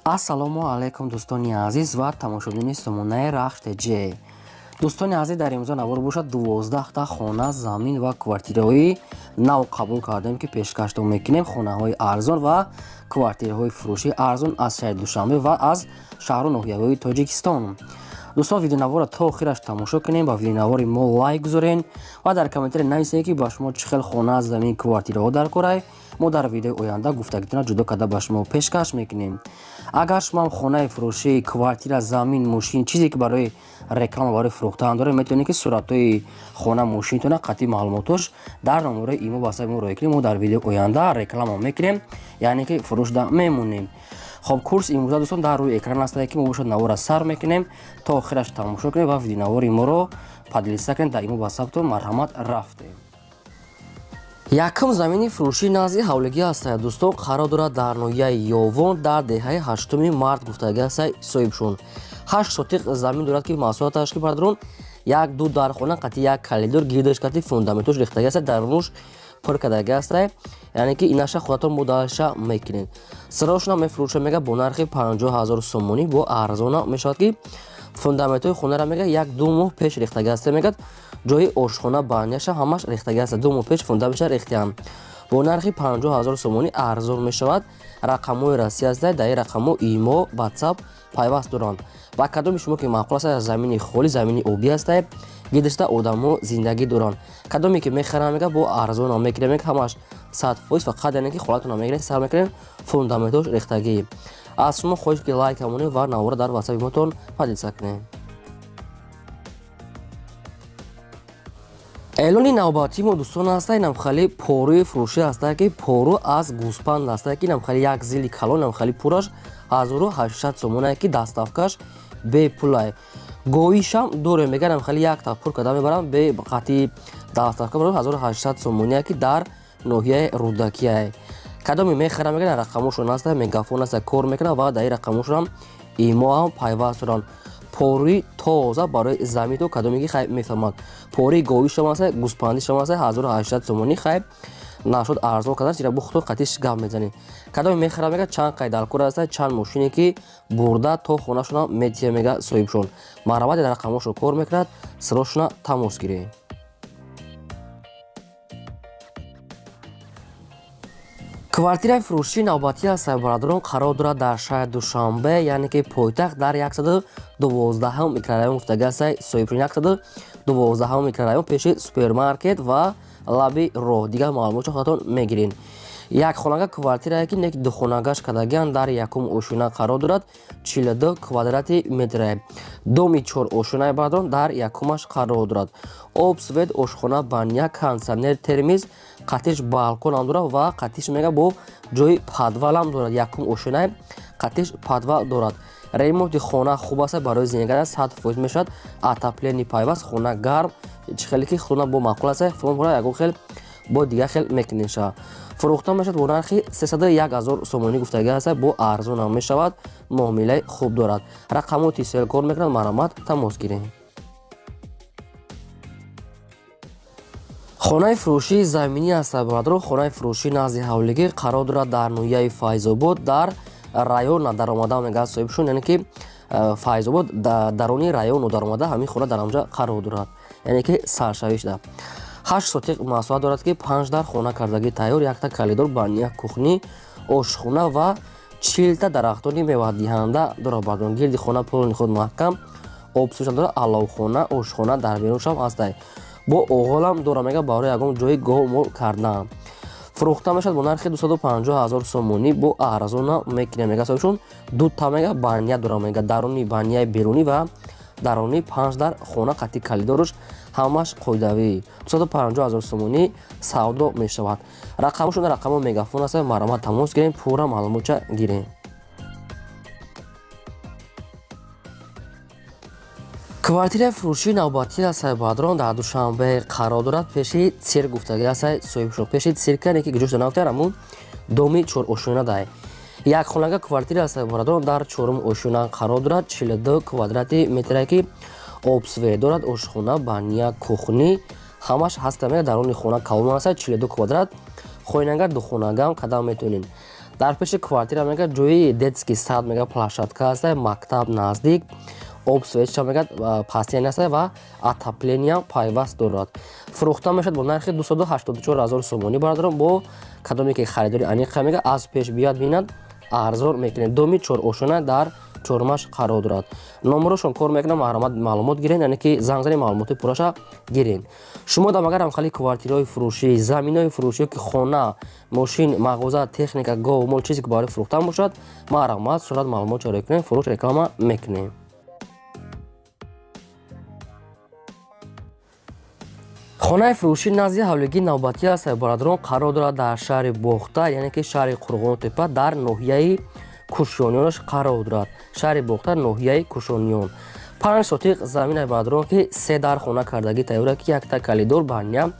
Ассалому алайкум, дӯстони азиз ва тамошобинони сомонаи Рахш ТЖ. Дӯстони азиз, дар имрӯза навор бошад, 12та хона, замин ва квартираҳои нав қабул кардем, ки пешкаштон мекунем. Хонаҳои арзон ва квартираҳои фурӯшии арзон аз шаҳри Душанбе ва аз шаҳру ноҳияҳои Тоҷикистон. Дӯстон, видеонаворро то охираш тамошо кунем, ба видеонавори мо лайк гузорен ва дар комментария нависед, ки ба шумо чӣ хел хона, замин, квартираҳо дар корай. Мо дар видеои оянда гуфтагитона ҷудо карда ба шумо пешкаш мекунем. Агар шумо ҳам хонаи фурӯшӣ, квартира, замин, мошин, чизе ки барои реклама, барои фурӯхтан доред, метавонед, ки суратҳои хона, мошинтона қатъи маълумотош дар номерои имо ватсапи мо роя кунем. Мо дар видеои оянда реклама мекунем, яъне ки фурӯшда мемонем. Хоб, курс имрӯза, дӯстон, дар рӯи экран астае, ки мо бошад навора сар мекунем, то охираш тамошо кунем ва видеонавори моро поделиться кунем дар имо ватсаптон. Марҳамат, рафтем. Якум замини фурӯшӣ назди ҳавлигӣ ҳастая, дӯстон, қарор дорад дар ноҳияи Ёвон, дар деҳаи Ҳаштуми Март гуфтагӣ ҳастай соҳибшон. 8 сотиқ замин дорад, ки масоҳаташ, ки бардорон, як ду дархона қати як калидор, гирдаш қати фундаментош рехтагӣ ҳастай, дарунуш пур кардагӣ ҳастай, яъне ки инаша худатон мудалша мекунед. Сирошона мефурӯша, мега, бо нархи 50 000 сомонӣ, бо арзона мешавад, ки фундаментҳои хонара, мега, як ду моҳ пеш рехтагӣ ҳастай. Мегӯяд, ҷои ошхона, баняша ҳамаш рехтагӣ ҳаста, 2 моҳ пеш фундаментша рехтиам. Бо нархи 50 000 сомонӣ арзон мешавад. Рақамҳои Россия ҳастай, дар ин рақамҳо имо, ватсап пайваст доранд. Ба кадоми шумо ки маъқул аст, замини холӣ, замини обӣ ҳастай, гирдашта одамо зиндагӣ доранд. Кадоме ки мехарам, мега, бо арзона мегирем, мега, ҳамаш 100%, фақат яъне ки холатона мегирем, сар мекунем, фундаментош рехтагӣ. Аз шумо хоҳиш, ки лайк монед ва навора дар ватсапи мотон поделиться кунед. Эълони навбатии мо, дӯстон, ҳаста, инам хеле поруи фурӯшӣ ҳаста, ки пору аз гӯспанд ҳаста, ки инам хеле як зили калон, инам хеле пураш 1800 сомонае, ки доставкаш бепулай. Гоишам дорем, мега, инам хеле якта пур карда мебарам, бе қатъи доставка 1800 сомоние, ки дар ноҳияи Рӯдакиае. Кадоме мехарам, мега, рақамошон ҳаста, мегафон ҳаста, кор мекунад ва дар ин рақамошонам имо ҳам пайваст доранд. Пори тоза барои заминто, кадоме ки хай мефаҳмад, пори говӣ шумо аста, гӯспандӣ шумо аста, 1800 сомонӣ. Хай, нашуд арзон кардан, чира бухтон қатиш гап мезанем. Кадоме мехарам, мега, чанд қай дар кор аста, чанд мошине ки бурда то хонашона метия, мега соҳибшон. Марҳамат, дар рақамошон кор мекунад, сирошона тамос гиред. Квартираи фурӯшии навбатӣ аст, бародарон, қарор дорад дар шаҳри Душанбе, яъне ки пойтахт, дар 112-ҳам микрорайон гуфтагӣ аст соҳибшон, 112-ҳам микрорайон, пеши супермаркет ва лаби роҳ. Дигар маълумотшо худатон мегиред. Як хонага квартирае, ки нек духонагаш кардагиан, дар якум ошёна қарор дорад, 42 квадрати метре, доми чор ошёнаи, бародарон, дар якумаш қарор дорад. Об, свет, ошхона, баня, кондитсионер, термиз, қатиш балконам дорад ва қатиш, мега, бо ҷои подвалам дорад. Якум ошёнаи, қатиш подвал дорад. Ремонти хона хуб аст, барои зиндагӣ 100% мешавад. Отопление пайваст, хона гарм, чӣ хеле ки хона бо маъқул аст, фурӯхта ягон хел бо дигар хел мекунед шавад. Фурӯхта мешавад бо нархи 301 000 сомонӣ гуфтагӣ аст, бо арзонам мешавад, муомилаи хуб дорад. Рақамоти сел кор мекунад, марҳамат, тамос гиред. Хонаи фурӯшии заминӣ аст, бародарон. Хонаи фурӯшӣ назди ҳавлигӣ қарор дорад дар ноҳияи Файзобод, дар район даромада, мегӯяд соҳибшон, яъне ки Файзобод даруни району даромада, ҳамин хона дар ҳамҷа қарор дорад, яъне ки саршавӣ шуда. 8 сотиқ масоҳат дорад, ки панҷ дар хона кардагӣ тайёр, якта калидор, баня, кухни, ошхона ва 40та дарахтони мевадиҳанда дорад. Бародарон, гирди хона полни худ маҳкам, обсӯша дорад, аловхона, ошхона дар беруншам ҳастай, бо оғолам дорам, мега, барои ягон ҷои гов мол кардан. Фурӯхта мешавад бо нархи 250 000 сомонӣ, бо арзона мекунем, мега соҳибшон. Дута, мега, баня дорам, мега, даруни баняи берунӣ ва даруни, панҷ дар хона қатъи калидоруш ҳамаш қоидавӣ. 250 000 сомонӣ савдо мешавад. Рақамошон рақамо мегафон аст, марҳамат, тамос гирем, пурра маълумотча гирем. Квартираи фурӯшии навбатӣ аст, бародарон, дар Душанбе қарор дорад, пеши цирк гуфтагӣ аст соҳибшон, пеши цирка, не ки гиҷошта нафтар, ҳамун доми чорошёна дай. Як хонага квартира аст, бародарон, дар чорум ошёна қарор дорад, 42 квадрати метре, ки обсвет дорад, ошхона, баня, кухни ҳамаш ҳаста, мега, даруни хона калон аст, 42 квадрат. Хоинагар духонагам кадам метавонед. Дар пеши квартира мега ҷои детский сад мега, площадка аста, мактаб наздик, об, свет ша мега постоянный аста ва отопления пайваст дорад. Фурӯхта мешавад бо нархи 284 ҳазор сомонӣ. Бародарон, бо кадоме ки харидори аниқа мега, аз пеш биёяд, бинад, арзон мекунем. Доми чорошона дар Чормаш қарор дорад. Номерошон кор мекунам, марҳамат, маълумот гирен, яъне ки занг зани, маълумоти пурраша гирен. Шумо дам агар ҳамхали квартираҳои фурӯшӣ, заминҳои фурӯшӣ, ки хона, мошин, мағоза, техника, гов, мол, чизе ки барои фурӯхтан бошад, марҳамат, сурат, маълумот ҷорӣ кунем, фурӯш, реклама мекунем. Хонаи фурӯшӣ назди ҳавлигии навбатӣ аст, бародарон, қарор дорад дар шаҳри Бохтар, яъне ки шаҳри Қурғонтепа, дар ноҳияи Кушониёнаш қарор дорад. Шаҳри Бохтар, ноҳияи Кушониён. 5 сотиқ замин, бародарон, ки се дар хона кардагӣ тайёра, ки якта калидор, баня,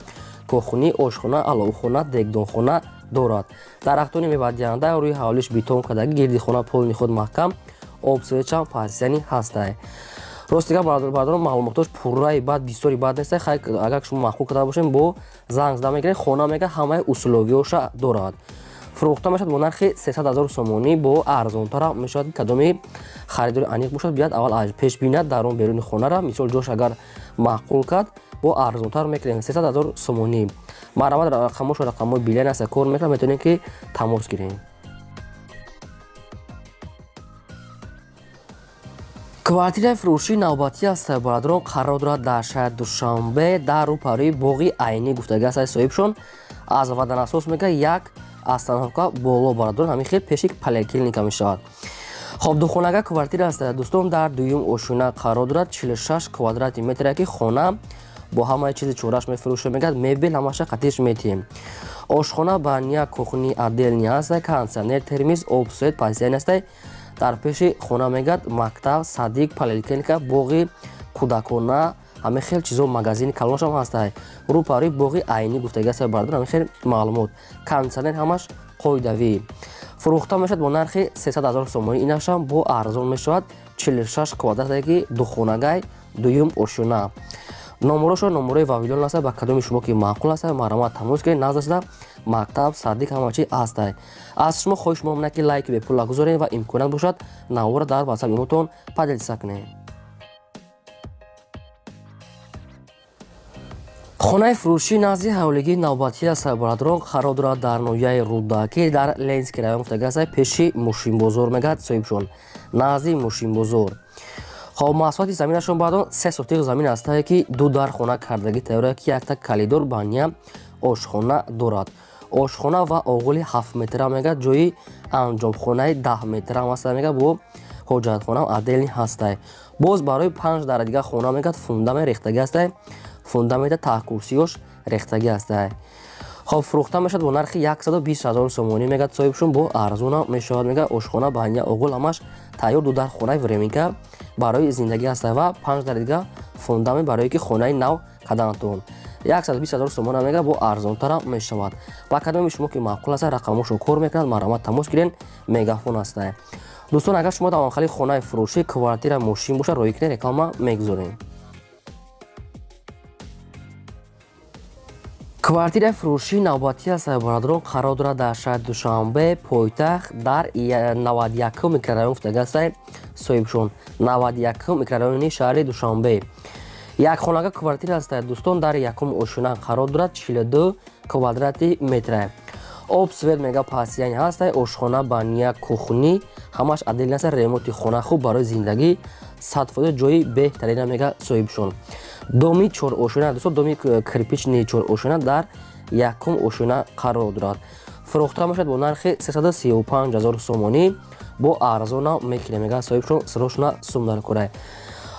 кохунӣ, ошхона, аловхона, дегдонхона дорад. Дарахтони мевадиҳанда, рӯи ҳавлиш бетон кардагӣ, гирди хона полный худ маҳкам, об, свет чам постоянный ҳастай. Рости гап, бародарон, маълумотош пурраи баъд бисёри бад неста. Хай, агар шумо маъқул карда бошем, бо занг зада мегиред. Хона мега ҳамаи условиёша дорад. Фурӯхта мешавад бо нархи 300 ҳазор сомонӣ, бо арзонтара мешавад. Кадоми харидори аниқ бошад, биёяд, аввал пеш бинад дар он беруни хонара, мисол, ҷош агар маъқул кард, бо арзонтар мекунем, 300 ҳазор сомонӣ. Марҳамат, рақамошо рақамҳои билайн аста, кор мекунад, метавонем ки тамос гирем. Квартираи фурӯшии навбатӣ аст, бародарон, қарор дорад дар шаҳри Душанбе, дар рӯпарӯи боғи Айнӣ гуфтагӣ аст соҳибшон. Аз Водонасос мега як остановка боло, бародарон, ҳамин хел пеши поликлиника мешавад. Хоб, духонага квартира аст, дӯстон, дар дуюм ошёна қарор дорад, 46 квадрати метре, ки хона бо ҳамаи чизи чораш мефурӯша мегӯяд, мебел ҳамаша қатиш метиҳем. Ошхона, баня, кухни отдельный ҳаст, кондиционер, термиз, об, свет постоянный аст. Дар пеши хона мегӯяд мактаб, садик, поликлиника, боғи кӯдакона, ҳамин хел чизо, магазини калоншам ҳастай. Рӯпарӯи боғи Айнӣ гуфтагӣ аст, бародар, ҳамин хел маълумот. Кондиционер ҳамаш қоидавӣ. Фурӯхта мешавад бо нархи 300 ҳазор сомонӣ. Инашам бо арзон мешавад. 46 квадрате, ки духонагай, дуюм ошёна. Номерошо номерои Вавилон аст. Ба кадоми шумо ки маъқул аст, марҳамат, тамос кунед. Наздашда мактаб, садик, ҳама чи ҳастай. Аз шумо хоҳиш меомад, ки лайки бепула гузоред ва имконият бошад, навора дар ватсап имотон поделиться кунед. Хонаи фурӯшӣ назди ҳавлигии навбатӣ аст, бародарон, қарор дорад дар ноҳияи Рӯдакӣ, дар Ленинский район гуфтагӣ аст, пеши мошинбозор мегӯяд соҳибшон, назди мошинбозор. Хоб, масоҳати заминашон баъдон 3 сотиқ замин астае, ки ду дар хона кардагӣ тайёра, ки якта калидор, баня, ошхона дорад. Ошхона ва оғули 7 метра мегӯяд, ҷои анҷомхонаи 10 метра ҳам аста мегӯяд, бо ҳоҷатхона отдельный ҳастай. Боз барои панҷ дара дигар хона мегӯяд фундамент рехтагӣ ҳастай, фундамента таҳкурсиёш рехтагӣ ҳастай. Хоб, фурӯхта мешавад бо нархи 120 ҳазор сомонӣ мегӯяд соҳибшон, бо арзона мешавад. Мегӯяд, ошхона, баня, оғул ҳамаш тайёр, ду дар хонаи временка барои зиндагӣ ҳастай ва панҷ дар дига фундамент барое ки хонаи нав кадаантон. 120 ҳазор сомона мегӯяд, бо арзонтарам мешавад. Ба кадоми шумо ки маъқул аст, рақамошон кор мекунад, марҳамат, тамос гирен, мегафон ҳастай. Дӯстон, агар шумо давомхали хонаи фурӯшӣ, квартира, мошин бошад, роҳӣ кунед, реклама мегузорем. Квартираи фурӯшии навбатӣ аст, бародарон, қарор дорад дар шаҳри Душанбе, пойтахт, дар 91-ум микрорайон гуфтагӣ ҳастай соҳибшон, 91-ум микрорайони шаҳри Душанбе. Як хонага квартира аст, дӯстон, дар якум ошёна қарор дорад, 42 квадрати метра. Об, свет мега постоянный ҳастай, ошхона, баня, кухни ҳамаш отдельный аст. Ремонти хона хуб, барои зиндагӣ 100% ҷои беҳтарина мега соҳибшон. Доми чорошёна, дӯстон, доми кирпичный чорошёна дар якум ошёна қарор дорад. Фурӯхта мешавад бо нархи 335 ҳазор сомонӣ, бо арзона мекунем мега соҳибшон, сирошона сум дар курай.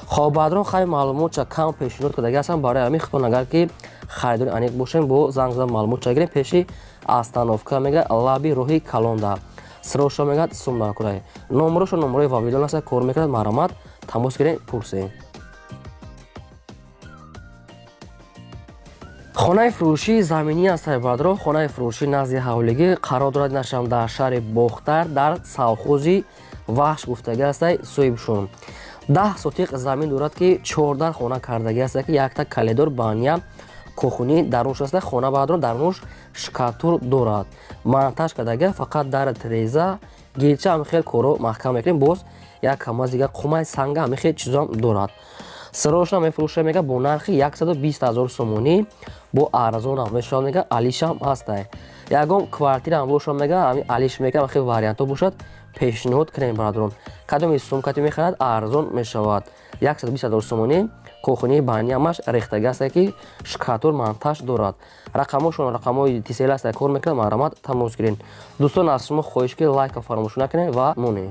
Хоб, баъдрон, хай, маълумотча кам пешниҳод кардагӣ ҳастам, барои ҳамин худтон агар ки харидори аниқ бошем, бо занг зада маълумотча гирем. Пеши остановка мега, лаби роҳи калонда, сироша мегӯяд сум дар курай. Номерошо номерои Вавилон аст, кор мекунад, марҳамат, тамос гирем, пурсем. Хонаи фурӯшии заминӣ аст, бародарон. Хонаи фурӯшӣ назди ҳавлигӣ қарор дорад, нашам дар шаҳри Бохтар, дар совхози Вахш гуфтагӣ ҳастай соҳибшон. 10 сотиқ замин дорад, ки чордар хона кардагӣ аст, ки якта калидор, баня, Кухни дарунш аста, хона бародарон дарунш шкатур дорад. Монтаж кардага, фақат дар треза гирча ҳами хел коро маҳкам мекунем. Боз як камаз дига қумай санга ҳами хел чизоам дорад. Сирошна мефурӯша мега бо нархи 120 000 сомонӣ, бо арзонам мешавад мега, алишам ҳастай. Ягон квартираам бошад мега, ҳами алиш мекунам, хел вариантҳо бошад пешниҳод кунем бародарон. Кадоми сумкати мехарад, арзон мешавад. 120 000 сомонӣ. Кухни баниамаш рехтага аста ки шкатур монтаж дорад. Рақамошон рақамҳои тисел аста, кор мекунад, марҳамат тамос гиред. Дӯстон, аз шумо хоҳиш ки лайка фаромӯш накунед ва монед.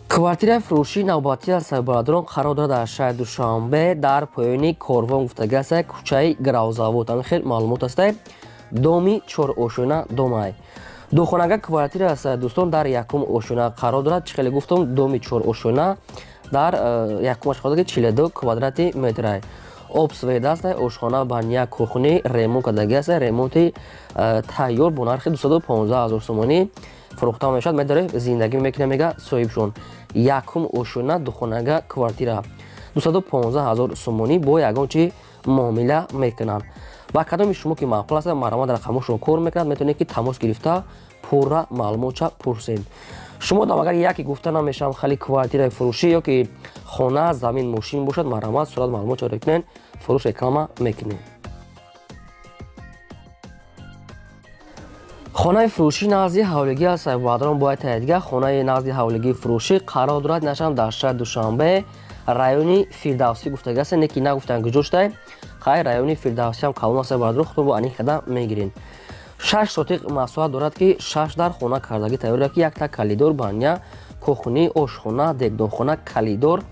Квартираи фурӯшии навбатӣ аст бародарон, қарор дорад дар шаҳри Душанбе, дар поёни Корвон гуфтага аст, кӯчаи Гравзавод. Ҳамин хел маълумот аст. Доми чорошёна домай. Духонага квартира аст дӯстон, дар якум ошёна қарор дорад. Чӣ хеле гуфтам, доми чорошёна дар якумаш қарор дорад, 42 квадрати метрай. Об свет аст, ошхона, баня, кухни ремонт кардаги аст, ремонти тайёр бо нархи 215 000 сомонӣ фурӯхта мешавад. Медорем зиндагӣ мекунем мега соҳибшон. Якум ошёна духонага квартира 215 000 сомонӣ бо ягон чи муомила мекунанд. Ба кадоми шумо ки маъқул аст, марҳамат, рақамошро кор мекунад, метавонед ки тамос гирифта пурра маълумотша пурсед. Шумо дам агар яке гуфта намешавам, хали квартираи фурӯшӣ ё ки хона, замин, мошин бошад, марҳамат, сурат маълумотша рекунед, фурӯш реклама мекунем. Хонаи фурӯшӣ назди ҳавлигӣ аст бародарон, бояд таҳдига. Хонаи назди ҳавлигии фурӯшӣ қарор дорад нашам дар шаҳри Душанбе, райони Фирдавсӣ гуфтага аст, не ки нагуфтан куҷо шудай. Хай, райони Фирдавсӣ ҳам калон аст бародарон, худтон бо аниқ қадам мегиред. 6 сотиқ масоҳат дорад ки 6 дар хона кардагӣ тайёр, ки якта калидор, баня, кухни, ошхона, дегдонхона, калидор,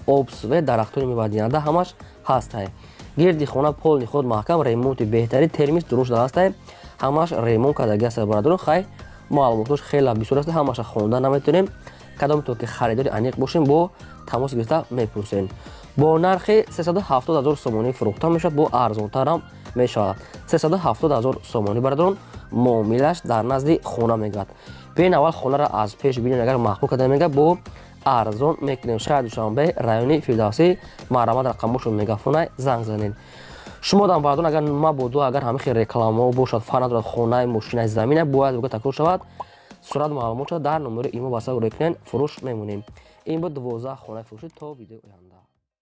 об, свет, дарахтони мевадиҳанда ҳамаш ҳастай. Гирди хона полни худ маҳкам, ремонти беҳтарин, термис дуруст ҳастай, ҳамаш ремонт кардаги аст бародарон. Хай, маълумотош хеле бисёр аст, ҳамаша хонда наметавонем. Кадом то ки харидори аниқ бошем, бо тамос гирифта мепурсем. Бо нархи 370 000 сомонӣ фурӯхта мешавад, бо арзонтарам мешавад. 370 000 сомонӣ бародарон, муомилаш дар назди хона мегардад. Бин аввал хонаро аз пеш бинем, агар маъқул карда мега, бо арзон мекунем. Шаҳри Душанбе, райони Фирдавсӣ, марҳамат, рақамошон мегафонай, занг занед. Шумо дам бародарон, агар мабодо агар ҳамин хел рекламаҳо бошад, фарқ надорад, хонаи, мошинаи, замина, бояд буга такрор шавад, сурат маълумот шавад, дар номери имо васал рекунед, фурӯш мемонем. Ин буд 12 хонаи фурӯшӣ. То видеои оянда.